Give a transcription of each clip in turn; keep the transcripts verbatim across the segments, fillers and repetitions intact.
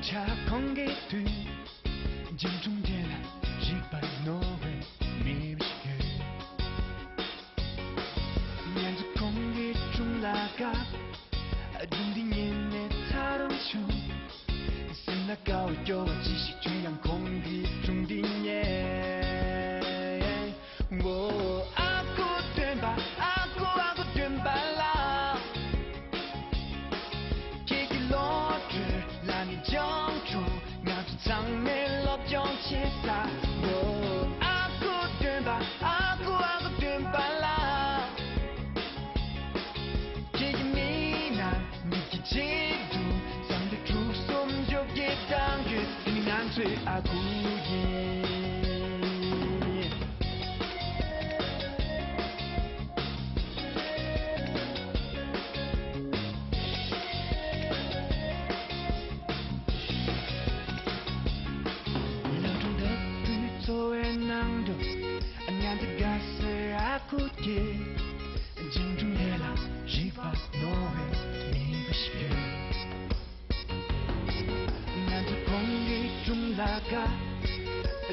ཆ་ཁོང་གི་དུས། འཇིགས་སྒྲོམ་དེ་ལ་རིག་པ་རྣོ་བའི་མི་ཞིག་ཡོད། ཉན་ཚུལ་ཁོང་གི་སྒྲུང་ལ་དགའ། སྒྲུང་འདི་ཉན་ནས་ཚ་རུང་བྱུང་། སེམས་ལ་དགའ་བ་སྐྱོ་བ་ཅི་ཞིག་བྱུང་ཡང་ཁོང་གི་སྒྲུང་འདི་ཉན། ཨོ། ཨ་ཁུ་སྟོན་པ། ཨ་ཁུ་ཨ་ཁུ་སྟོན་པ་ལགས། ཁྱེད་ཀྱི་བློ་གྲོས་ལ་ནི་སྦྱོང་བྱུང་། ང་ཚོ་ཚང་མས་སློབ་སྦྱོང་བྱེད་ས། ཨོ། ཨ་ཁུ་སྟོན་པ། ཨ་ཁུ་ཨ་ཁུ་སྟོན་པ་ལགས། ཁྱེད་ཀྱི་མིག་ནང་མིག་གི་བརྗིད་དུ་བསམ་བློ་དྲུག་གསུམ་བཅོ་བརྒྱད་བཏང་ཡོད། དེ་ནི་ང་ཚོའི་ཨ་ཁུ་ཡིན། ལམ་སྒྲོན་ལྟ་བུའི་འཚོ་བའི་ནང་དུ། ང་ཚོ་དགའ་སའི་ཨ་ཁུ་དེ། འཇིགས་སྒྲོམ་དེ་ལ་རིག་པ་རྣོ་བའི་མི་བུ་ཞིག་ཡོད། ང་ཚོ་ཁོང་གི་སྒྲུང་ལ་དགའ།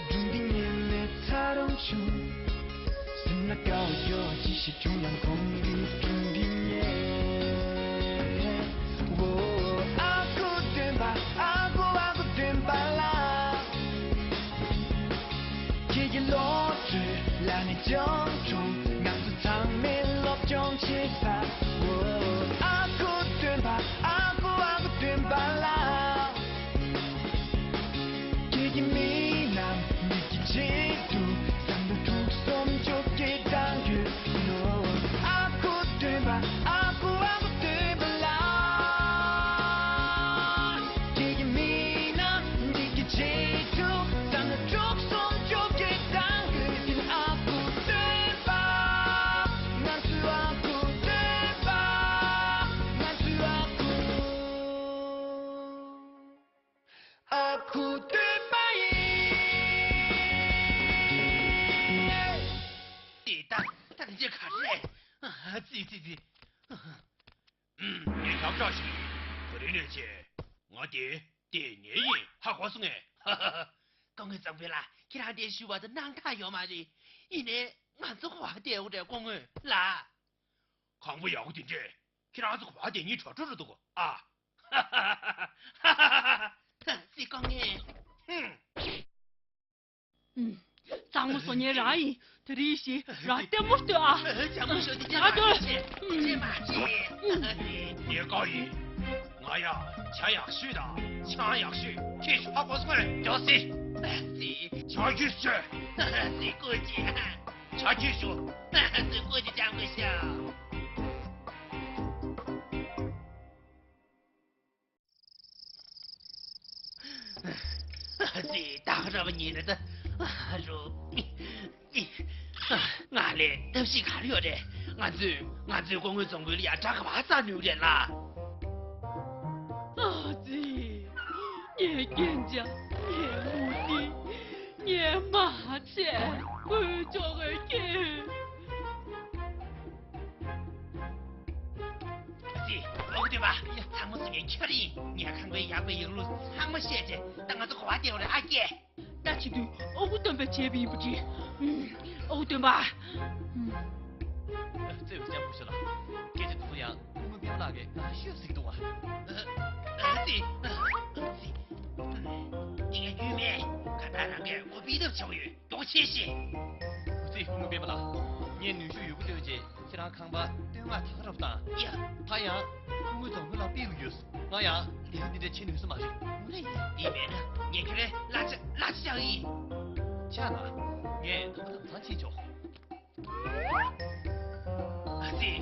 སྒྲུང་འདི་ཉན་ནས་ཚ་རུང་བྱུང་། སེམས་ལ་དགའ་བ་སྐྱོ་བ་ཅི་ཞིག་བྱུང་ཡང་ཁོང་གི་སྒྲུང་འདི་ཉན། ཨོ། ཨ་ཁུ་སྟོན་པ། ཨ་ཁུ་ཨ་ཁུ་སྟོན་པ་ལགས། ཁྱེད་ཀྱི་བློ་གྲོས་ལ་ནི་སྦྱོང་བྱུང་། ང་ཚོ་ཚང་མས་སློབ་སྦྱོང་བྱེད་ས། ཨོ། ཨ་ཁུ་སྟོན་པ། ཨ་ཁུ་ཨ་ཁུ་སྟོན་པ་ལགས། ཁྱེད་ཀྱི་མིག་ནང་མིག་གི་བརྗིད་དུ་བསམ་བློ་དྲུག་གསུམ་བཅོ་བརྒྱད་བཏང་ཡོད་ནོ། ཨ་ཁུ་སྟོན་པ། ཨ་ཁུ་ཨ་ཁུ་སྟོན་པ་ལགས། ཁྱེད་ཀྱི་མིག་ནང་མིག་གི་བརྗིད་དུ་བསམ་བློ་དྲུག་གསུམ་བཅོ་བརྒྱད་བཏང་ཡོད། དེ་ནི་ཨ་ཁུ་སྟོན་པ། ང་ཚོའི་ཨ་ཁུ་སྟོན་པ། ང་ཚོའི་ཨ་ཁུ། ཨ་ཁུ་སྟོན་པ་ཡིན། དེ་ད་ད་དེ་ཅི་ག་རེད། ཨ་ཙི་ཙི་ཙི། ཨ་ཧ། ཨུམ། ངས་ཁྱབ་བསྒྲགས་ཤིག་ཡིན། ག་རེ་ནས་བྱས། ང་དེ་དེ་ངའི་ཡིན། ཧ་གོ་སོང་ངས། ཧ་ཧ་ཧ། སྐུ་ངོ་བཟང་པོ་ལགས། ཁྱེད་རང་དེ་ཞུ་བ་དང་སྣང་དག་ཡོད་མ་རེད། ཡིན་ནའི་ང་ཚོ་ག་པར་བསྡད་དགོས་རེད། སྐུ་ངོ་ལགས། གང་པོ་ཡག་པོ་དེ་འདྲས། ཁྱེད་རང་ཚོ་ག་པར་བསྡད་སྙིང་བྲོ་བྲོ་རེད་འདུག་གོ། ཨ། ཧ་ཧ་ཧ་ཧ། ཙི་སྐུ་ངོ། ཧུམ། གཙང་མོ་བཟོ་མཁན་རང་ཡིན། དེ་རིང་ཞིག་རང་ལྟད་མོ་ལྟོས་ཨ། གཙང་མོ་བཟོ་དེ་ཅི་མ་བྱེད། ཅི་མ་བྱེད། ངས་བཀག་ཡིན། ང་ཡ་ཇ་ཡག་ཤོས་དང་ཆང་ཡག་ཤོས་ཁྱེད་ཧ་གོ་སོང་ངས། ཙི། ཙི། ཇ་ཁྱོད་ཤོད། ཙི་སྐུ་མཁྱེན། ཇ་ཁྱོད་ཤོད། ཙི་སྐུ་མཁྱེན། ཅང་གི་ཤ། ཙི། ད་རབ་ཉིན་ད་རུ། ང་ལ་ཐབས་ཤེས་ག་རེ་ཡོད་རེད། ང་ཚོས་ང་ཚོས་སྐུ་ངོ་རྫོང་དཔོན་ལ་ཡ་དགྲ་ག་པར་བཙལ་ནུས་རེད་ལ། ཨ་ཙི། ངའི་རྒྱན་ཆ། ངའི་མུ་ཏིག་ངའི་མ་ཚད་དཀོན་མཆོག་གི་རྒྱན། ཙི། ཨ་ཁུ་སྟོན་པ། ཚང་མ་སུ་ངའི་ཁྱོད་ཡིན། ངས་ཁང་པའི་ཡག་པའི་ཡག་ལུགས་ཚང་མ་བཤད་བྱས། ད་ང་ཚོ་ག་པར་བསྡད་ཡོད་རེད། ཨ་ཀྱེ། ད་བྱེད་དུས་ཨ་ཁུ་སྟོན་པས་བྱས་པ་ཡིན་པ་འདྲ། ཨ་ཁུ་སྟོན་པ། ཙེ་བའི་ལྕམ་སྐུ་ཞབས་ལགས། སྐད་ཆ་དེ་ཚོ་ཡང་སྐུ་ངོ་སྤེན་པ་ལགས་ཀྱིས་ང་ཤོད་ཟེར་གྱི་འདུག་བ། ཨ་ཙི། ཨ་ཙི། ངས་རྒྱུས་མེད། ཁ་བརྡ་རང་གིས་ངོ་སྤྲོད་ཐབས་བྱ་བ་ཡོད། མགྱོགས་བྱེད་ཤིག་ཨ་ཙི། སྐུ་ངོ་སྤེན་པ་ལགས། ངས་ནུས་ཤུགས་ཡོད་རྒུ་བཏོན་རྗེས་ཁྱེད་རང་ཁང་པ་བསྟོད་བསྔགས་ད་ག་རབ་བཏང་། ཡ། ད་ཡང་སྐུ་ངོ་རྫོང་དཔོན་ལ་ཕུད་ཀྱི་ཡོད། ང་ཡང་ལས་ཀ་འདི་འདྲ་བྱེད་ནུས་ས་མ་རེད། དངོས་གནས་ཡིན། འདི་མེད་ན་ངས་ཁྱོད་རའི་གླ་ཆ་གླ་ཆ་བཞག་ཡིན། ཆ་ལ། ངས་ད་མ་དམ་བཟང་ཕྱིན་ཆོག་ཨ་ཙི།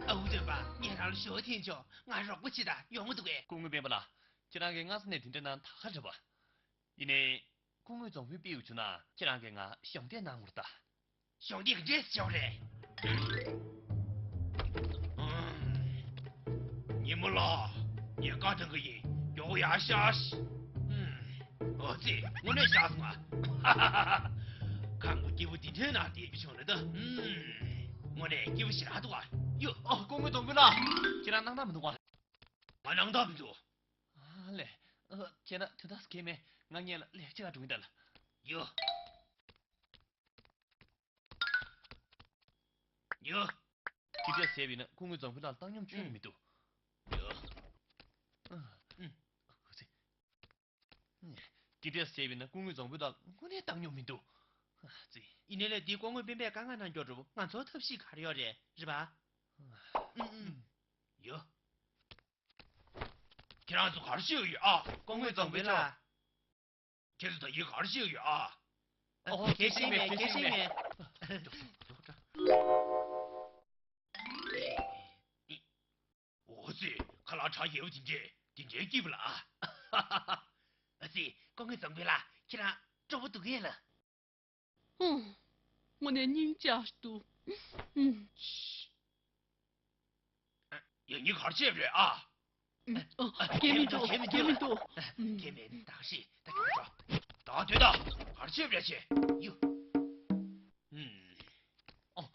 ཨ་ཁུ་སྟོན་པ། ངས་རང་ལ་ཞུ་བ་འཐེན་ཆོག་ང་རོགས་པ་བྱེད་དང་། ཡོང་གི་འདུག་གས། སྐུ་ངོ་སྤེན་པ་ལགས། ཁྱེད་རང་གིས་སྔ་ས་ནས་དེ་འདྲ་གནང་ད་ག་རེད་པ། ཡིན་ནའི། སྐུ་ངོ་རྫོང་དཔོན་ཕུད་ཀྱི་བྱུང་ན་ཁྱེད་རང་གིས་ང་གཞོགས་འདེགས་གནང་དགོས་རེད་ད། གཞོགས་འདེགས་འདྲས་བྱས་རེད། ཉི་མ་ལགས། ངས་བཀའ་གཏོང་གི་ཡིན། མགྱོགས་པོ་ཡར་ཤོག་ཨ་ཙི། དངོས་གནས་བཞག་སོང་ང་། ཧ་ཧ་ཧ་ཧ། ཁང་པ་སྐྱིད་པོ་འདི་འདྲའི་ནང་བསྡད་རྒྱུ་བྱུང་རེད་ད། ཨུམ། དངོས་གནས་སྐྱིད་པོ་ཞེ་དྲག་འདུག་ཨ། ཡོ། ཨ། སྐུ་ངོ་རྫོང་དཔོན་ལགས། ཁྱེད་རང་སྣང་དག་མི་འདུག་ཨ། ང་སྣང་དག་མི་འདུག་ཨ་ལས། ཨ། བྱས་ན་དོན་དག་གང་ཡང་མེད། ང་གཉིས་ལ་ལས་ཀ་བྱེད་ག་འགྲོ་གི་ཡིན་ད་ལགས། ཡོ། ཡོ། ཅི་འདྲ་བྱས་པ་ཡིན་ན་སྐུ་ངོ་རྫོང་དཔོན་ལགས་བཏང་སྙོམས་ཁྱོན་ནས་མི་འདུག། ཡོ། ཨ། ཨ་ཙི། ཅི་འདྲ་བྱས་པ་ཡིན་ན་སྐུ་ངོ་རྫོང་དཔོན་ལགས་དངོས་གནས་བཏང་སྙོམས་མི་འདུག། ཨ་ཙི། ཡིན་ནའི་ལགས། འདི་སྐུ་ངོ་སྤེན་པས་དཀའ་ངལ་གནང་རྒྱུ་འགྲོ། ང་ཚོར་ཐབས་ཤེས་ག་རེ་ཡོད་རེད། རེད་པ། ཨ། ཨུམ་ཨུམ། ཡོ། ཁྱེད་རང་ཚོ་ག་རེ་བྱེད་ཀྱི་ཡོད་ཨ། སྐུ་ངོ་རྫོང་དཔོན་ལགས། ཁྱེད་ཚོ་ད་གིན་ག་རེ་བྱེད་ཀྱི་ཡོད་ཨ། ཨོ། གལ་སྲིད་མེད། གལ་སྲིད་མེད། འོ་ཙི། ཁ་ལག་ཁྲག་ཡོད་པ་དེ་འདྲས་དེ་འདྲས་སྐྱིད་པ་ལ་ཨ། ཨ་ཙི། སྐུ་ངོ་རྫོང་དཔོན་ལགས། ཁྱེད་རང་སྤྲོ་པོ་འདུག་གས་ལགས། ཧུམ། དངོས་གནས་སྙིང་རྗེ་ཞིག་འདུག། ཧུམ། ཡང་སྙིང་གར་བྱས་པ་རེད་ཨ། ཨ། གལ་མི་འདུག། གལ་མི་འདུག། གལ་མེད། ད་ཤི་ད་ག་འགྲོ། ད་དུས་ད་གར་བྱས་པ་རེད་ཅེ། ཡོ། ཨུམ། ཨོ།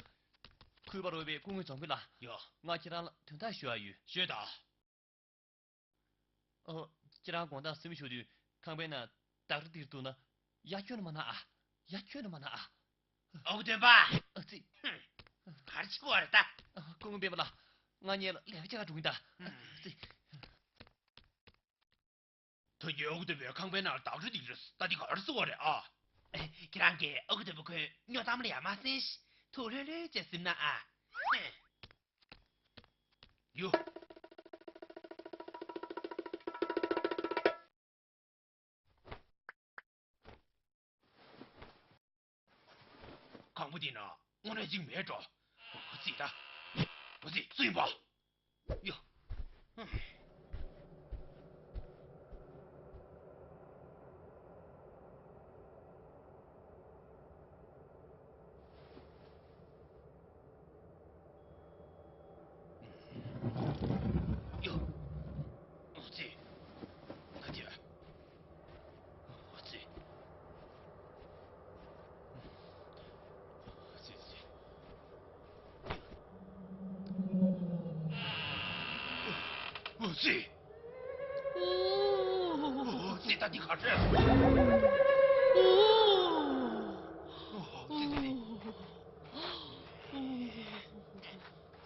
གུས་པར་འོས་པའི་སྐུ་ངོ་རྫོང་དཔོན་ལགས། ཡོ། ང་ཁྱེད་རང་ལ་དོན་དག་ཞུ་ཡ་ཡོད། ཤོད་ད། ཨོ། ཁྱེད་རང་དགོང་དག་གཟིམ་ཞོག་དུས་ཁང་པའི་ནང་བདག་སྒྲ་དེ་འདུག་ན། ཡར་ཁྱོན་ནས་མ་གནང་ཨ། ཡར་ཁྱོན་ནས་མ་གནང་ཨ། ཨ་ཁུ་སྟོན་པ། ཨ་ཙི། ཧུམ། ག་རེ་བྱེད་ཀྱི་ཡོད་རེད་ད། ཨ། སྐུ་ངོ་སྤེན་པ་ལགས། ང་གཉིས་ལ་ལས་ཀ་བྱེད་ག་འགྲོ་གི་ཡིན་ད། ཨ་ཙི། ད་གིན་ཨ་ཁུ་སྟོན་པས་ཁང་པའི་ནང་ལ་བདག་སྒྲ་དེ་འདུག་ཟེར། ད་དེ་ག་རེ་ཟེར་བ་རེད་ཨ། ཨེ། ཁྱེད་རང་གིས་ཨ་ཁུ་སྟོན་པ་ཁོའི་སྨྱོ་གཏམ་ལ་ཡ་མ་གསན་ཞིག། ཐུགས་ལྷོད་ལྷོད་བྱས་གཟིམ་ན་ཨ། ཧུམ། ཡོ། ཁང་པ་འདི་ན་དངོས་གནས་གཅིག་མེད་འགྲོ། འོ་ཙི་ད། འོ་ཙི། སུ་ཡིན་པ། ཡོ། ཡོ། འོ་ཙི། ད་དེ། འོ་ཙི། འོ་ཙི་ཙི། འོ་ཙི། འོ་ཙི། ད་འདི་ག་རེད། འོ་ཙི་ཙི།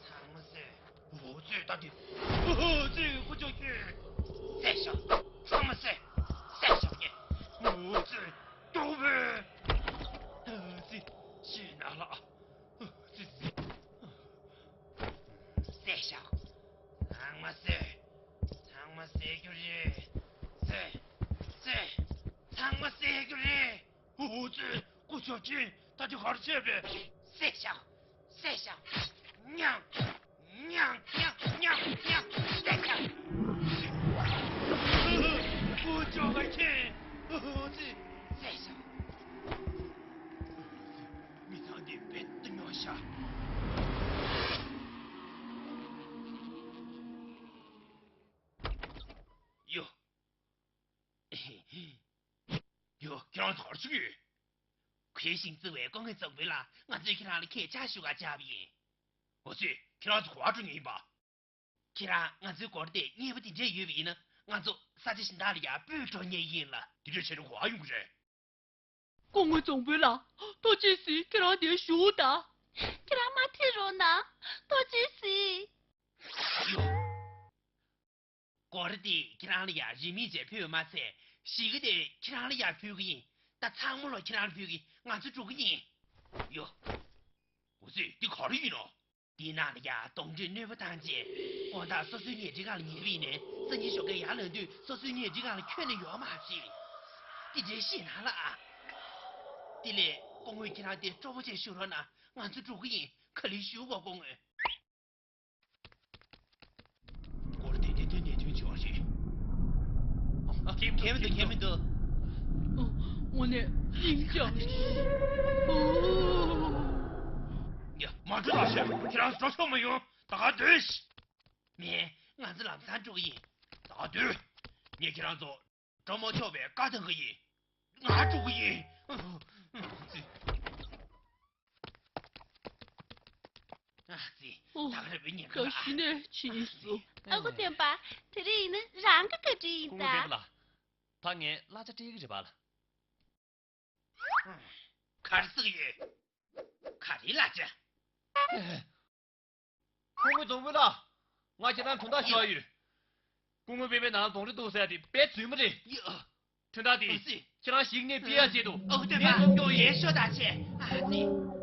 ཚང་མ་བསད། འོ་ཙི། ད་འདི། འོ་ཙི། ཀུ་ཅོ་ཅི། བསད་ཤོག། ཚང་མ་བསད། བསད་ཤོག་ངས། འོ་ཙི། སྐྱོ་བོས། འོ་ཙི། ཤི་ན་ལ། འོ་ཙི་ཙི། བསད་ཤོག། ཚང་མ་བསད། ཚང་མ་བསད་རྒྱུ་རེད། བསད། བསད། ཚང་མ་བསད་རྒྱུ་རེད། འོ་ཙི། ཀུ་ཅོ་ཅི། ད་འདི་ག་རེ་བྱས་པས། བསད་ཤོག། བསད་ཤོག། ཉང་། ཉང་། ཉང་། ཉང་། ཉང་། བསད་ཤོག། ཀུ་ཅོ་ག་ཁྱེད། འོ་ཙི། བསད་ཤོག། མི་ཚང་འདི་རྦད་དེ་སྨྱོ་ཤག། ཡོ། ཡོ། ཁྱེད་རང་ཚོ་ག་རེ་བྱེད་ཀྱི་ཡོད། གུས་ཤིང་བརྩི་བའི་སྐུ་ངོ་རྫོང་དཔོན་ལགས། ང་ཚོས་ཁྱེད་རང་ལ་ཁྱེད་ཅག་ཞུ་ག་བཅར་བ་ཡིན། འོ་ཙི། ཁྱེད་རང་ཚོ་ག་པར་འགྲོ་མཁན་ཡིན་པ། ཁྱེད་རང་ང་ཚོའི་སྒོར་དེ་རྙེད་པ་དེ་འདྲས་ཡོད་པ་ཡིན་ན། ང་ཚོ་ས་ཆ་གཞན་དག་ལ་ཡར་སྤོས་འགྲོ་མཁན་ཡིན་ལགས། དེ་འདྲས་བྱས་ན་ག་པར་ཡོང་གི་རེད། སྐུ་ངོ་རྫོང་དཔོན་ལགས། ཐུགས་རྗེ་གཟིགས། ཁྱེད་རང་འདིར་བཞུགས་དང་། ཁྱེད་རང་མ་ཁྲིད་རོགས་གནང་། ཐུགས་རྗེ་གཟིགས། སྒོར་དེ་ཁྱེད་རང་ལ་ཡར་རིན་མེད་བྱས་ཕུལ་བ་མ་ཚད། གཞིས་ཀ་དེ་ཁྱེད་རང་ལ་ཡར་ཕུལ་གི་ཡིན། ད་ཚང་མ་ལོ་ཁྱེད་རང་ལ་ཕུལ་གི། ང་ཚོ་འགྲོ་གི་ཡིན། ཡོ། འོ་ཙི། འདི་ག་རེ་ཡིན་ནམ། འདིའི་ནང་ལ་ཡ་གདོན་འདྲེ་གནོད་པ་བཏང་རྗེས། དགོང་དག་སོ་སོའི་ཉལ་ཁྲིའི་སྒང་ལ་ཉལ་བ་ཡིན་ནའི། སང་ཉིན་ཞོགས་ཀས་ཡར་ལངས་དུས་སོ་སོའི་ཉལ་ཁྲིའི་སྒང་ལ་ཁྱོན་ནས་ཡོད་མ་རེད། དེ་འདྲས་ཤེས་གནང་ལགས་ཨ། དེ་ལས་སྐུ་ངོ་ཁྱེད་རང་དེ་སྤྲོ་པོ་བྱས་བཞུགས་རོགས་གནང་། ང་ཚོ་འགྲོ་གི་ཡིན། ག་ལེར་བཞུགས་དགོས། སྐུ་ངོ། སྐོར་དེ་དེ་དོན་གནད་དོན་ཆེ་བ་རེད། ཨ། ཁྱེད། ཁྱེད་མི་འདུག། ཁྱེད་མི་འདུག། ཨ། དངོས་གནས་སྙིང་རྗེ། ཨོ། ཡ། མ་འགྲོ་ད་ཤོག། ཁྱེད་རང་འགྲོ་ཆོག་མ་ཡོང་། ད་ག་སྡོད་ཤིག། མེད། ང་ཚོ་ལམ་སང་འགྲོ་གི་ཡིན། ད་ག་སྡོད། ངས་ཁྱེད་རང་ཚོ་འགྲོ་མ་ཆོག་པའི་བཀའ་བཏང་གི་ཡིན། ང་འགྲོ་གི་ཡིན། ཨ་ཙི། ཨ་ཙི། ཨོ། ད་ག་རེ་བྱེད་ཉན་ག། ག་ཞུ་ནས་ཕྱིན་སོང་། ཨ་ཁུ་སྟོན་པ། དེ་རིང་ཡིན་ན་རང་གི་བཀའ་དྲིན་ཡིན་ད། སྐུ་ངོ་སྤེན་པ་ལགས། ད་ངས་གླ་ཆ་སྤྲད་ཀྱི་རེད་པ་ལགས། ག་རེ་ཟེར་གྱི་ཡོད། ག་རེ་གླ་ཆ། སྐུ་ངོ་རྫོང་དཔོན་ལགས། ང་ཁྱེད་རང་དོན་དག་ཞུ་ཡ་ཡོད། སྐུ་ངོ་སྤེན་པའི་ནང་ལ་གདོང་རིས་འདུག་ཟེར་ཡ་དེ་དཔེ་རྫུན་མ་རེད། ཡ། དོན་དག་དེ། ཨ་ཙི། ཁྱེད་རང་ཞིག་ནས་ཕི་ཡ་ཆེད་དུ། ཨོ་སྟོན་པ། ངས་སློབ་སྦྱོང་ཡོད། ཡེ་ཤོ་ད་ཆེ། ཨ་ཙི།